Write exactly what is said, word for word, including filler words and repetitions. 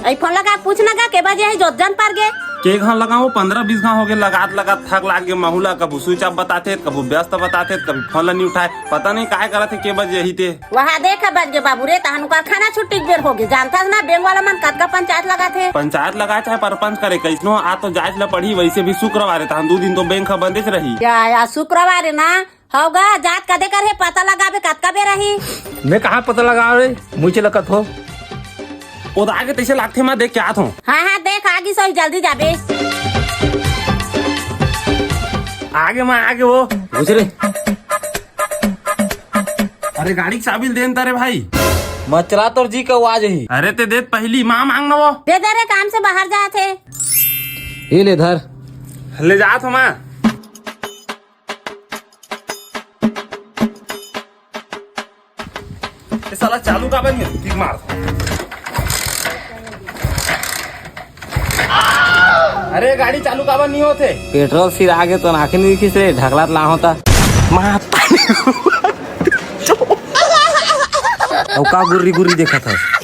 अई फोन लगा के पूछ ना गा, के बजे हे जोत जन पर गे। के घांव लगाओ, पंद्रह बीस घांव हो गे, लगात लगात थक लाग गे। महू ला कभू स्विच ऑफ बताथे, कभू व्यस्त बताथे, कभी फोन ला नहीं उठाए, पता नहीं काय करत हे, के बजे ही ते। वहाँ देख बज गे बाबू रे, तहन ओकर खाना छुट्टी के बेर हो गे। जानथस ना, बेंक वाला मन कतका पंचायत लगाथे। पंचायत लगाए चाहे परपंच करे, कइसनो आ तो जांच ला पड़ही। वैसे भी शुक्रवार हे, तहन दू दिन तो बेंक ह बंदेच रही। या, या शुक्रवार हे ना, हव गा, जात कदे कर हे, पता लगाबे कतका बेर आही। मैं कहाँ पता लगावे, मुझे लगत हो। ओ तो आगे तैसे लागथे, मैं देख के आत हूँ। हाँ, हाँ, देख आगी सही, जल्दी जाबे। आगे मैं आगे वो। घुस रे। अरे गाड़ी के चाबी ल देन तारे भाई। मत चला, तोर जी का आवाज ही। अरे ते देत पहली माँ मांग न वो। दे दे रे, काम से बाहर जात हे। ये ले धर। ले जात हूँ मैं। ए साला चालू काबर नहीं होत? किक मार। अरे गाड़ी चालू काबर नहीं होत हे? पेट्रोल सिरा गे तो आँखी नहीं दिखिस रे, ढकलत ला होता। माता। अउ का गुर्री गुर्री देखत हस?